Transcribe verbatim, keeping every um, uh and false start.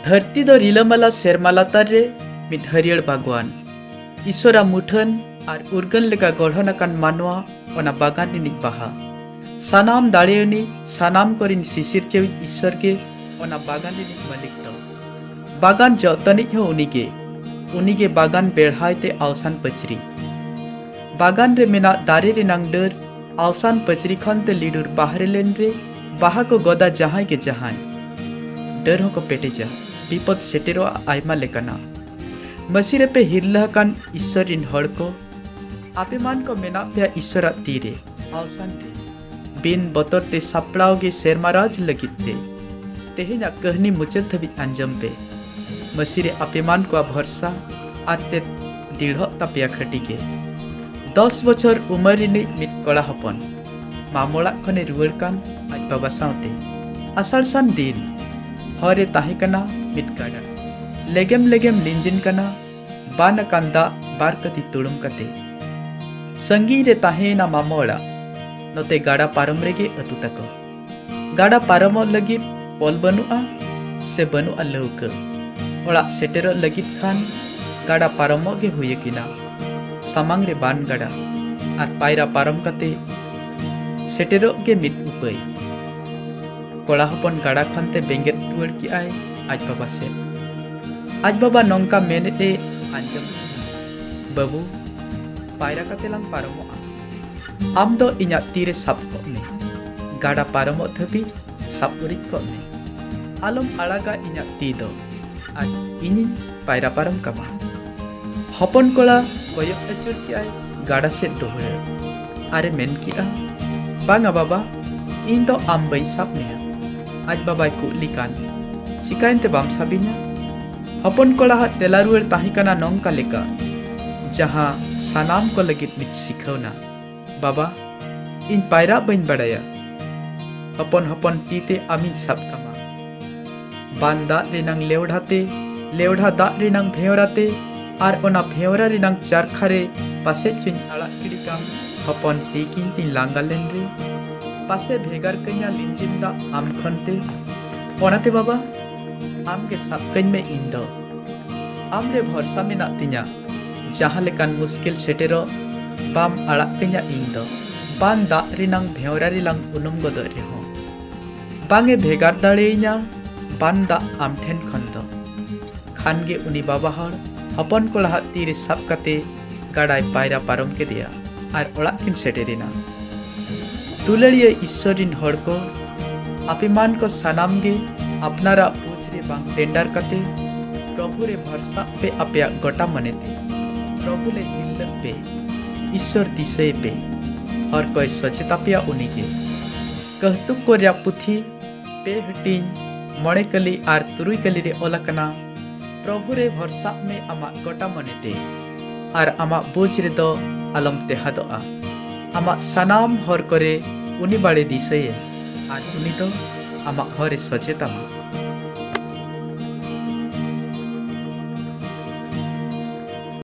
ᱫᱷᱟᱹᱨᱛᱤ ᱫᱚ ᱨᱤᱞᱟᱹᱢᱟᱞᱟ ᱥᱮᱨᱢᱟ ᱞᱟᱛᱟᱨ ᱨᱮ ᱢᱤᱫ ᱦᱟᱹᱨᱭᱟᱹᱲ ᱵᱟᱜᱽᱣᱟᱱ᱾ ᱤᱥᱚᱨᱟᱜ ᱢᱩᱴᱷᱟᱹᱱ ᱟᱨ ᱩᱨᱜᱟᱹᱱ ᱞᱮᱠᱟ ᱜᱚᱲᱦᱚᱱ ᱟᱠᱟᱱ ᱢᱟᱱᱣᱟ ᱚᱱᱟ ᱵᱟᱜᱟᱱ ᱨᱤᱱᱤᱡ ᱵᱟᱦᱟ᱾ ᱥᱟᱱᱟᱢ ᱫᱟᱲᱮᱭᱟᱱᱤᱡ, ᱥᱟᱱᱟᱢ ᱠᱚᱨᱤᱱ ᱥᱤᱥᱤᱨᱡᱟᱹᱣᱤᱡ ᱤᱥᱚᱨ ᱜᱮ ᱚᱱᱟ ᱵᱟᱜᱟᱱ ᱨᱤᱱᱤᱡ ᱢᱟᱹᱞᱤᱠ ᱫᱚ᱾ ᱵᱟᱜᱟᱱ ᱡᱚᱛᱚᱱᱤᱡ ᱦᱚᱸ ᱩᱱᱤᱜᱮ᱾ ᱩᱱᱤᱜᱮ ᱵᱟᱜᱟᱱ ᱵᱮᱲᱦᱟᱭ ᱛᱮ ᱟᱣᱥᱟᱱ ᱯᱟᱹᱪᱨᱤ᱾ ᱵᱟᱜᱟᱱ ᱨᱮ ᱢᱮᱱᱟᱜ ᱫᱟᱨᱮ ᱨᱮᱱᱟᱝ ᱰᱟᱹᱨ ᱟᱣᱥᱟᱱ ᱯᱟᱹᱪᱨᱤ ᱠᱷᱚᱱ ᱛᱮ ᱞᱤᱰᱩᱨ ᱵᱟᱦᱨᱮ ᱞᱮᱱ ᱨᱮ ᱵᱟᱦᱟ ᱠᱚ ᱜᱚᱫᱟ ᱡᱟᱦᱟᱸᱭ ᱜᱮ ᱡᱟᱦᱟᱸᱭ᱾ ᱰᱟᱹᱨ ᱦᱚᱸᱠᱚ ᱯᱮᱴᱮᱡᱟ᱾ ᱵᱤᱯᱚᱫ ᱥᱮᱴᱮᱨᱚᱜᱼᱟ ᱟᱭᱢᱟ ᱞᱮᱠᱟᱱᱟᱜ᱾ ᱢᱟᱹᱥᱤ ᱨᱮᱯᱮ ᱦᱤᱨᱞᱟᱹ ᱟᱠᱟᱱ ᱤᱥᱥᱚᱨ ᱨᱤᱱ ᱦᱚᱲ ᱠᱚ, ᱟᱯᱮ ᱢᱟᱱ ᱠᱚ ᱢᱮᱱᱟᱜ ᱯᱮᱭᱟ ᱤᱥᱥᱚᱨᱟᱜ ᱛᱤᱨᱮ, ᱟᱣᱥᱟᱱ ᱨᱮ᱾ ᱵᱤᱱ ᱵᱚᱛᱚᱨ ᱛᱮ ᱥᱟᱯᱲᱟᱣ ᱜᱮ ᱥᱮᱨᱢᱟ ᱨᱟᱡᱽ ᱞᱟᱹᱜᱤᱫ ᱛᱮ᱾ ᱛᱮᱦᱮᱧᱟᱜ ᱠᱟᱹᱦᱱᱤ ᱢᱩᱪᱟᱹᱫ ᱫᱷᱟᱹᱵᱤᱡ ᱟᱸᱡᱚᱢ ᱯᱮ᱾ ᱢᱟᱹᱥᱤ ᱨᱮ ᱟᱯᱮ ᱢᱟᱱ ᱠᱚᱣᱟ ᱵᱷᱚᱨᱥᱟ ᱟᱨ ᱛᱮᱫ ᱫᱤᱲᱦᱚᱜ ᱛᱟᱯᱮᱭᱟ ᱠᱷᱟᱹᱴᱤ ᱜᱮ᱾ ᱫᱚᱥ ᱵᱚᱪᱷᱚᱨ ᱩᱢᱟᱹᱨ ᱨᱤᱱᱤᱡ ᱢᱤᱫ ᱠᱚᱲᱟ ᱦᱚᱯᱚᱱ ᱢᱟᱢᱚ ᱚᱲᱟᱜ ᱠᱷᱚᱱᱮ ᱨᱩᱣᱟᱹᱲ ᱠᱟᱱ ᱟᱡ ᱵᱟᱵᱟ ᱥᱟᱶᱛᱮ᱾ ᱟᱥᱟᱲ ᱥᱟᱱ ᱫᱤᱱ ᱦᱚᱨ ᱨᱮ ᱛᱟᱦᱮᱸ ᱠᱟᱱᱟ ᱢᱤᱫ ᱜᱟᱰᱟ᱾ ᱞᱮᱜᱮᱢ ᱞᱮᱜᱮᱢ ᱞᱤᱸᱡᱤᱱ ᱠᱟᱱᱟ ᱵᱟᱱ ᱟᱠᱟᱱ ᱫᱟᱜ ᱵᱟᱨ ᱠᱟᱹᱛᱤ ᱛᱩᱲᱩᱢ ᱠᱟᱛᱮ᱾ ᱥᱟᱺᱜᱤᱧ ᱨᱮ ᱛᱟᱦᱮᱸᱭᱮᱱᱟ ᱢᱟᱢᱚ ᱚᱲᱟᱜ᱾ ᱱᱚᱛᱮ ᱜᱟᱰᱟ ᱯᱟᱨᱚᱢ ᱨᱮᱜᱮ ᱟᱹᱛᱩ ᱛᱟᱠᱚ᱾ ᱜᱟᱰᱟ ᱯᱟᱨᱚᱢᱚᱜ ᱞᱟᱹᱜᱤᱫ ᱯᱚᱞ ᱵᱟᱹᱱᱩᱜᱼᱟ ᱥᱮ ᱵᱟᱹᱱᱩᱜᱼᱟ ᱞᱟᱹᱣᱠᱟᱹ᱾ ᱚᱲᱟᱜ ᱥᱮᱴᱮᱨᱚᱜ ᱞᱟᱹᱜᱤᱫ ᱠᱷᱟᱱ ᱜᱟᱰᱟ ᱯᱟᱨᱚᱢᱚᱜ ᱜᱮ ᱦᱩᱭ ᱟᱹᱠᱤᱱᱟ᱾ ᱥᱟᱢᱟᱝ ᱨᱮ ᱵᱟᱱ ᱜᱟᱰᱟ ᱟᱨ ᱯᱟᱭᱨᱟ ᱯᱟᱨᱚᱢ ᱠᱟᱛᱮ ᱥᱮᱴᱮᱨᱚᱜ ᱜᱮ ᱢᱤᱫ ᱩᱯᱟᱹᱭ᱾ ᱠᱚᱲᱟ ᱦᱚᱯᱚᱱ ᱜᱟᱰᱟ ᱠᱷᱚᱱ ᱛᱮ ᱵᱮᱸᱜᱮᱫ ᱨᱩᱣᱟᱹᱲ ᱠᱮᱜᱼᱟᱭ ᱟᱡ ᱵᱟᱵᱟ ᱥᱮᱫ᱾ ᱟᱡ ᱵᱟᱵᱟ ᱱᱚᱝᱠᱟ ᱢᱮᱱᱮᱫ ᱮ ᱟᱸᱡᱚᱢ ᱠᱮᱫᱟ, "ᱵᱟᱹᱵᱩ, ᱯᱟᱭᱨᱟ ᱠᱟᱛᱮ ᱞᱟᱝ ᱯᱟᱨᱚᱢᱚᱜᱼᱟ᱾ ᱟᱢ ᱫᱚ ᱤᱧᱟᱜ ᱛᱤ ᱨᱮ ᱥᱟᱵ ᱠᱚᱜ ᱢᱮ᱾ ᱜᱟᱰᱟ ᱯᱟᱨᱚᱢᱚᱜ ᱫᱷᱟᱹᱵᱤᱡ ᱥᱟᱵ ᱩᱨᱤᱡ ᱠᱚᱜ ᱢᱮ᱾ ᱟᱞᱚᱢ ᱟᱲᱟᱜᱟ ᱤᱧᱟᱜ ᱛᱤ ᱫᱚ, ᱟᱨ ᱤᱧᱤᱧ ᱯᱟᱭᱨᱟ ᱯᱟᱨᱚᱢ ᱠᱟᱢᱟ᱾" ᱦᱚᱯᱚᱱ ᱠᱚᱲᱟ ᱠᱚᱭᱚᱜ ᱟᱹᱪᱩᱨ ᱠᱮᱜᱼᱟᱭ ᱜᱟᱰᱟ ᱥᱮᱫ ᱫᱚᱦᱲᱟᱹ ᱟᱨᱮ ᱢᱮᱱ ᱠᱮᱜᱼᱟ, "ᱵᱟᱝᱟ ᱵᱟᱵᱟ, ᱤᱧ ᱫᱚ ᱟᱢ ᱵᱟᱹᱧ ᱥᱟᱵ ᱢᱮᱭᱟ᱾" ᱟᱡ ᱵᱟᱵᱟᱭ ᱠᱩᱜᱞᱤ ᱠᱟᱱ, "ᱪᱤᱠᱟᱹᱭᱮᱱᱛᱮ ᱵᱟᱢ ᱥᱟᱵᱤᱧᱟ?" ᱦᱚᱯᱚᱱ ᱠᱚᱲᱟᱣᱟᱜ ᱛᱮᱞᱟ ᱨᱩᱣᱟᱹᱲ ᱛᱟᱦᱮᱸ ᱠᱟᱱᱟ ᱱᱚᱝᱠᱟ ᱞᱮᱠᱟ, ᱡᱟᱦᱟᱸ ᱥᱟᱱᱟᱢ ᱠᱚ ᱞᱟᱹᱜᱤᱫ ᱢᱤᱫ ᱥᱤᱠᱷᱟᱹᱣᱱᱟ, "ᱵᱟᱵᱟ, ᱤᱧ ᱯᱟᱭᱨᱟᱜ ᱵᱟᱹᱧ ᱵᱟᱲᱟᱭᱟ᱾ ᱦᱚᱯᱚᱱ ᱦᱚᱯᱚᱱ ᱛᱤ ᱛᱮ ᱟᱢᱤᱧ ᱥᱟᱵ ᱠᱟᱢᱟ᱾ ᱵᱟᱱ ᱫᱟᱜ ᱨᱮᱱᱟᱝ ᱞᱮᱣᱰᱷᱟ ᱛᱮ, ᱞᱮᱣᱰᱷᱟ ᱫᱟᱜ ᱨᱮᱱᱟᱝ ᱵᱷᱮᱣᱨᱟ ᱛᱮ, ᱟᱨ ᱚᱱᱟ ᱵᱷᱮᱣᱨᱟ ᱨᱮᱱᱟᱝ ᱪᱟᱨᱠᱷᱟ ᱨᱮ ᱯᱟᱥᱮᱡ ᱪᱚᱧ ᱟᱲᱟᱜ ᱜᱤᱰᱤ ᱠᱟᱢ, ᱦᱚᱯᱚᱱ ᱛᱤ ᱠᱤᱱ ᱛᱤᱧ ᱞᱟᱸᱜᱟ ᱞᱮᱱ ᱨᱮ᱾ ᱯᱟᱥᱮ ᱵᱷᱮᱜᱟᱨ ᱠᱟᱹᱧᱟ ᱞᱤᱸᱡᱤᱱ ᱫᱟᱜ ᱟᱢ ᱠᱷᱚᱱ ᱛᱮ᱾ ᱚᱱᱟᱛᱮ ᱵᱟᱵᱟ, ᱟᱢ ᱜᱮ ᱥᱟᱵ ᱠᱟᱹᱧ ᱢᱮ ᱤᱧ ᱫᱚ᱾ ᱟᱢ ᱨᱮ ᱵᱷᱚᱨᱥᱟ ᱢᱮᱱᱟᱜ ᱛᱤᱧᱟ, ᱡᱟᱦᱟᱸ ᱞᱮᱠᱟᱱ ᱢᱩᱥᱠᱤᱞ ᱥᱮᱴᱮᱨᱚᱜ, ᱵᱟᱢ ᱟᱲᱟᱜ ᱠᱟᱹᱧᱟ ᱤᱧ ᱫᱚ᱾ ᱵᱟᱱ ᱫᱟᱜ ᱨᱮᱱᱟᱝ ᱵᱷᱮᱣᱨᱟ ᱨᱮᱞᱟᱝ ᱩᱱᱩᱢ ᱜᱚᱫᱚᱜ ᱨᱮᱦᱚᱸ, ᱵᱟᱝ ᱮ ᱵᱷᱮᱜᱟᱨ ᱫᱟᱲᱮᱭᱟᱹᱧᱟ ᱵᱟᱱ ᱫᱟᱜ ᱟᱢ ᱴᱷᱮᱱ ᱠᱷᱚᱱ ᱫᱚ᱾ ᱠᱷᱟᱱ ᱜᱮ ᱩᱱᱤ ᱵᱟᱵᱟ ᱦᱚᱲ ᱦᱚᱯᱚᱱ ᱠᱚᱲᱟᱦᱟᱜ ᱛᱤ ᱨᱮ ᱥᱟᱵ ᱠᱟᱛᱮ ᱜᱟᱰᱟᱭ ᱯᱟᱭᱨᱟ ᱯᱟᱨᱚᱢ ᱠᱮᱫᱮᱭᱟ ᱟᱨ ᱚᱲᱟᱜ ᱠᱤᱱ ᱥᱮᱴᱮᱨᱮᱱᱟ᱾ ᱫᱩᱞᱟᱹᱲᱤᱭᱟᱹ ᱤᱥᱥᱚᱨ ᱨᱤᱱ ᱦᱚᱲ ᱠᱚ, ᱟᱯᱮ ᱢᱟᱱ ᱠᱚ ᱥᱟᱱᱟᱢ ᱜᱮ ᱟᱯᱱᱟᱨᱟᱜ ᱵᱩᱡᱽ ᱨᱮ ᱵᱟᱝ ᱴᱮᱱᱰᱟᱨ ᱠᱟᱛᱮ ᱯᱨᱚᱵᱷᱩ ᱨᱮ ᱵᱷᱚᱨᱥᱟᱜ ᱯᱮ ᱟᱯᱮᱭᱟᱜ ᱜᱚᱴᱟ ᱢᱚᱱᱮ ᱛᱮ᱾ ᱯᱨᱚᱵᱷᱩ ᱞᱮ ᱦᱤᱞᱫᱟᱹᱜ ᱯᱮ, ᱤᱥᱥᱚᱨ ᱫᱤᱥᱟᱹᱭ ᱯᱮ, ᱦᱚᱨ ᱠᱚᱭ ᱥᱚᱡᱷᱮ ᱛᱟᱯᱮᱭᱟ ᱩᱱᱤ ᱜᱮ᱾ ᱠᱟᱹᱦᱛᱩᱠ ᱠᱚ ᱨᱮᱭᱟᱜ ᱯᱩᱛᱷᱤ ᱯᱮ ᱦᱟᱹᱴᱤᱧ, ᱢᱚᱬᱮ ᱠᱟᱹᱞᱤ ᱟᱨ ᱛᱩᱨᱩᱭ ᱠᱟᱹᱞᱤ ᱨᱮ ᱚᱞ ᱟᱠᱟᱱᱟ, ᱯᱨᱚᱵᱷᱩ ᱨᱮ ᱵᱷᱚᱨᱥᱟᱜ ᱢᱮ ᱟᱢᱟᱜ ᱜᱚᱴᱟ ᱢᱚᱱᱮ ᱛᱮ, ᱟᱨ ᱟᱢᱟᱜ ᱵᱩᱡᱽ ᱨᱮᱫᱚ ᱟᱞᱚᱢ ᱛᱮᱦᱟᱫᱚᱜᱼᱟ᱾ ᱟᱢᱟᱜ ᱥᱟᱱᱟᱢ ᱦᱚᱨ ᱠᱚᱨᱮ ᱩᱱᱤ ᱵᱟᱲᱮ ᱫᱤᱥᱟᱹᱭᱮ, ᱟᱨ ᱩᱱᱤ ᱫᱚ ᱟᱢᱟᱜ ᱦᱚᱨ ᱮ ᱥᱚᱡᱷᱮ ᱛᱟᱢᱟ᱾